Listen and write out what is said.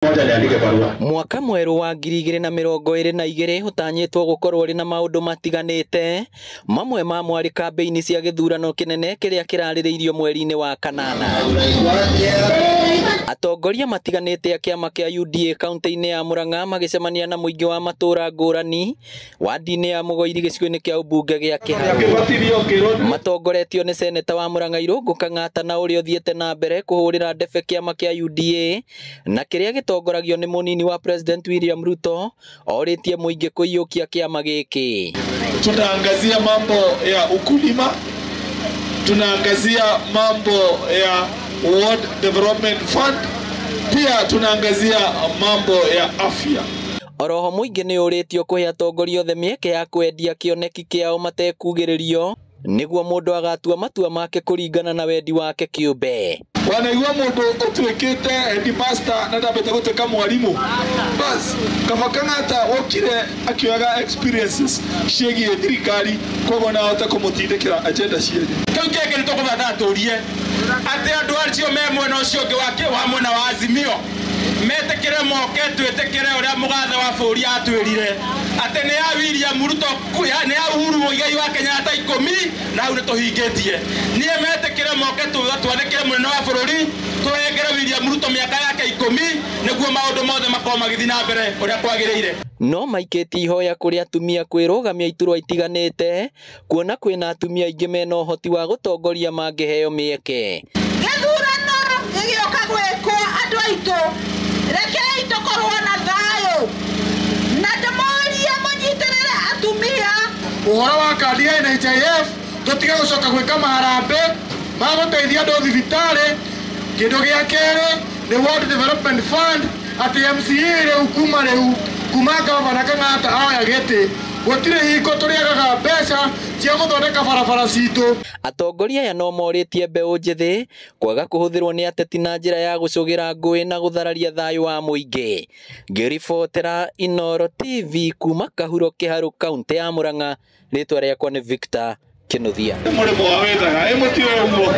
Moja niandike barua. Mwaka mwerũ wa 2022 ũtanyĩtwo gũkorwo ũrĩ na maũndũ matiganĩte, mamwe ma mwarĩ kambĩini cia gĩthurano kĩnene kĩrĩa kĩrarĩrĩirio mweri-inĩ wa kanana. Atongoria matiganĩte a kĩama kĩa UDA kaunti-inĩ ya Murang'a magĩcemania na mũingĩ wa matũũra ngũrani wadi-inĩ ya Mũgoiri gĩcigo-inĩ kĩa ũmbunge gĩa Kĩharũ. Matongoretio nĩ seneta wa Murang'a Irũngũ Kang'ata na ũrĩa ũthiĩte na mbere kũhũrĩra ndebe kĩama kĩa UDA na kĩrĩa gĩtongoragio nĩ mũnini wa President William Ruto orĩtie mũingĩ kũiyũkia kĩama gĩkĩ. Tunaangazia mambo ya ukulima, tunaangazia mambo ya World Development Fund, pia tunaangazia mambo ya afya. Oroho mũingĩ nĩ ũrĩtio kũhe atongoria othe mĩeke ya kwendia kĩoneki kĩao matekugĩrĩrio nĩguo mũndũ agatua matua make kũringana na wendi wake kĩũmbe. Wanaigua mũndũ ũtuĩkĩte headmaster na ndambĩte gũtuĩka mwarimu, bas kaba Kang'ata wokire akĩoyaga experiences ciĩgiĩ thirikari, koguo no ahote kũmũtindĩkĩra agenda cienye. Kĩu kĩngĩ nĩ tũkũbatara tũrie atĩ andũ acio me mwena ũcio ũngĩ wa mwena wa Azimio metĩkĩre moke twĩtĩkĩre ũrĩa mũgathe wa bũrũri atwĩrire atĩ nĩ ya William Ruto, nĩ ya Uhuru Muigai wa Kenyatta 10 na hau nĩ tũhingĩtie. Niĩ metĩkĩre moke twandĩkĩre mũnene wa bũrũri tũhengere William Ruto mĩaka yake 10 nĩguo maũndũ mothe makorwo magĩthiĩ na mbere ũrĩa kwagĩrĩire. No maikĩtie ihoya kũrĩ atumia kwĩrũgamia iturwa itiganĩte kuona kwĩna atumia aingĩ mena ũhoti wa gũtongoria mangĩheo mĩeke. Gĩthurano gĩgĩũka gwĩkwo andũ aitũ, rekei tũkorwo na thayũ na ndĩmorie mũnyitĩrĩre atumia. Ũhoro wa kandi ya NHIF tũtige gũcoka gwĩka maharambĩ ma gũteithia andũ thibitarĩ. Kĩndũ gĩa kerĩ nĩ World Development Fund, atĩ MCA rĩu kuma rĩu kuma gavana Kang'ata oya gĩtĩ gũtirĩ hingo tũrĩagaga mbeca cia gũthondeka barabara citũ. Atongoria aya no morĩtie mbeũ njĩthĩ kwaga kũhũthĩrwo nĩ ateti na njĩra ya gũcũgĩra ngũĩ na gũthararia thayũ wa mũingĩ. Ngĩribotera Inooro TV kuma Kahuro Kĩharũ kaunti ya Murang'a, rĩtwa rĩakwa nĩ Victor Kĩnuthia. Mũrĩmo wa wethaga, ĩ mũtiũĩ ũguo.